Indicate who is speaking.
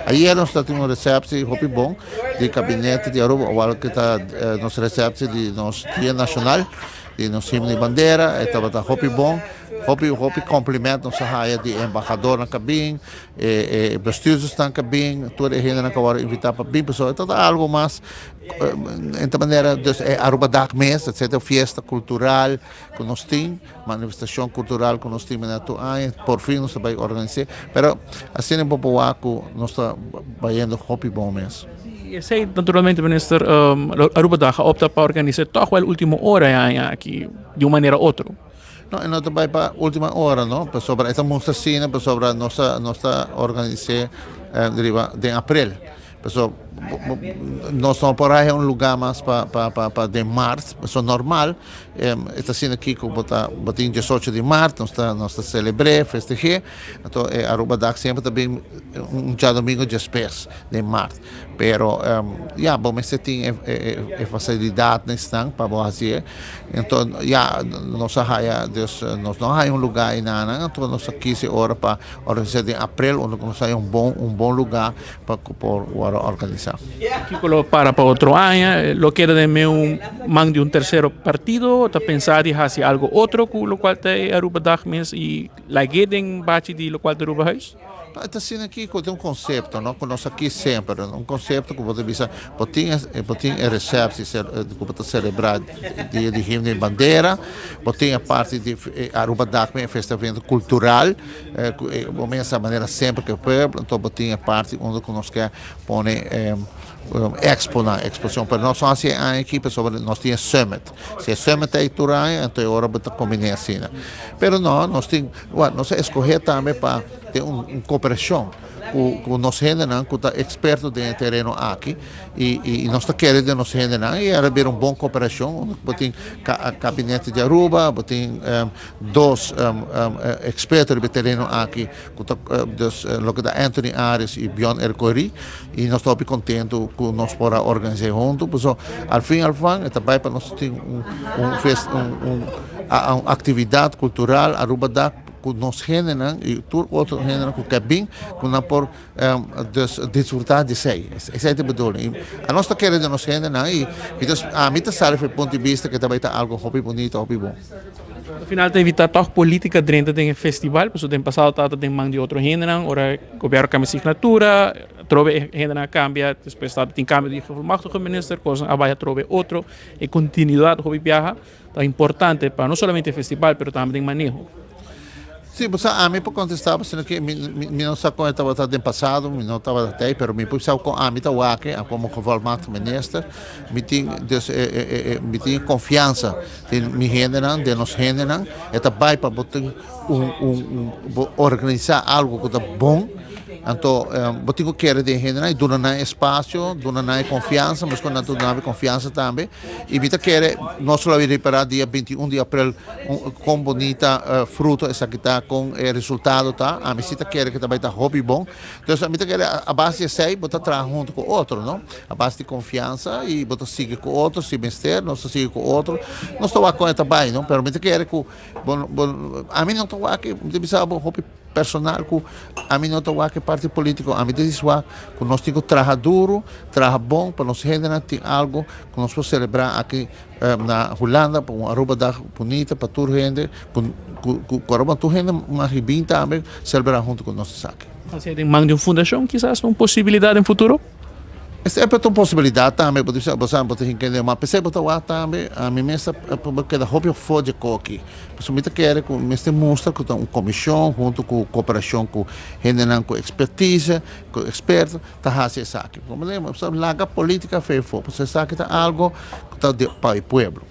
Speaker 1: Ayer nos ta tin un receptie hopi bon di gabinete di Aruba, owal cu ta nos receptie di nos Dia Nacional, di nos himno y bandera. E tabata hopi bon, hopi hopi compliment nos a haya di e embahadornan cu a bin, e bestuurdersnan cu a bin, tur e hendenan cu a worde invita pa bin, pasobra e tabata algo mas en ta manera, dus e Arubadag mes, etcetera, fiesta cultural cu nos tin. Manifestacion cultural cu nos tin mene tur aña, por fin nos ta bay organise, pero asina bo por wak cu nos ta bayendo hopi bon mes.
Speaker 2: Si, esey naturalmente Minister, Aruba Dag a opta pa organise toch wel ultimo ora e aña aki di un manera otro.
Speaker 1: No, e no ta bay pa ultima ora no, pasobra e ta mustra asina pasobra nos ta nos ta organise riba den april. Paso nos no por haya un lugar mas pa pa pa pa den mart, paso normal e ta asina aki ku bo ta bo tin 18 di mart nos ta nos ta selebr'é, festeh'é, anto e Aruba Dag semper ta bin un djadomingo djespes den mart. Pero ya bo mester tin e e e fasilidatnan esnan pa bo hasié, anto ya nos a haya dus nos no a haya un lugar einanan anto nos a kis e ora pa organisá den aprel unda ku nos haya un bon un bon lugar pa ku por wòrdu organisá.
Speaker 2: Kiko lo para pa otro aña? Lo keda den meun man di un tersero partido o ta pensa di hasi algo otro ku lokual ta e Arubadag mes i lag'é den bachi di lokual ta Arubahuis?
Speaker 1: No, e ta asina aki ku tin un konsepto, no, ku nos aki semper, un konsepto ku bo ta bisa bo tin e bo tin e resèpsi ku bo ta selebrá dia di himno i bandera, bo tin e parti di Arubadag mes e festa evento kultural. Ku e bo mesa manera semper ku e pueblo, anto bo tin e parti unda ku nos ke pone expo nan, exposicion. Pero nos no hasi e aña aki pasobra nos tin e summit. Si e summit ta ei tur aña, anto e ora bo ta kombiné asina. Pero no, nos tin, bueno, nos a eskohé tambe pa tin un koperashon ku ku nos hendenan ku ta eksperto den e tereno aki i nos ta kere den nos hendenan i a bira un bon koperashon unda ku bo tin kabinete di Aruba, bo tin Dos experto riba e tereno aki cu ta dus loke ta Anthony Aris y Bjorn Ercory y nos ta hopi contento cu nos por a organisa hunto pasobra al fin al fan e ta bay pa nos tin un un fes un un un actividad cultural Aruba Dag cu nos hendenan y tur otro hendenan cu ke bin cu nan por Dus disfruta di esei. Esei ta e bedoeling. I anos ta kere den nos hendenan i ami ta sali for e punto di bista ku ta bai ta algu hopi bunita, hopi bon.
Speaker 2: Al final ta evita tòg politica drenta den e festival, pasobra den pasado tabata den man di otro hendenan, ora gobièrnu kambia signatura, atrobe e hendenan a kambia, despues tabata tin kambio di gevolmachtigde minister, kosnan a bai atrobe otro. E kontinuidat hopi biaha Ta importante pa no solamente e festival pero tambe den maneho.
Speaker 1: Sí, bo sa ami por contesta bo sino ke mi mi no sa con e tabata den pasado, mi no tabata tey, pero mi por sa con ami ta wak como gevolmachtigd minister, mi tin dus e e e mi tin e confiansa den mi hendenan, den nos hendenan, e ta bay pa bo tin un un un bo organisa algo cu ta bon. Anto bo tin ku kere den hendenan i duna nan espasio, duna nan e konfiansa, meskos nan ta duna mi konfiansa tambe. I mi ta kere nos lo a ripará dia 21 di aprel kon bonita fruto esaki ta, kon e resultado ta. Ami si ta kere ku ta bai ta hopi bon. Entonces mi ta kere a base di esei bo ta traha huntu ku otro, no? A base di konfiansa i bo ta sigui ku otro si mester, nos ta sigui ku otro. Nos ta wak kon e ta bai, no? Pero mi ta kere ku bo bo ami no ta wak, mi ta bisa bo hopi. Personal ku ami no ta wak e parti politiko, ami ta dis wak ku nos tin ku traha duru, traha bon pa nos hendenan tin algo ku nos por selebrá aki na Hulanda pa un Aruba dag bunita pa tur hende ku ku Aruba tur hende mag i bin tambe selebrá huntu ku nos esaki.
Speaker 2: Asina den man di un fundashon kisas ta un posibilidat den futuro?
Speaker 1: Esei por ta un posibilidat tambe, bo ta bisa, bo ta hinka den, ma p'esei bo ta wak tambe, ami mes ta keda hopi afó dje koki, pasobra mi ta kere ku mester mustra ku ta un komishon huntu ku koperashon ku hendenan ku ekspertise, ku eksperto ta hasi esaki. Laga politika afó, pasobra esaki ta algo ku ta pa e pueblo.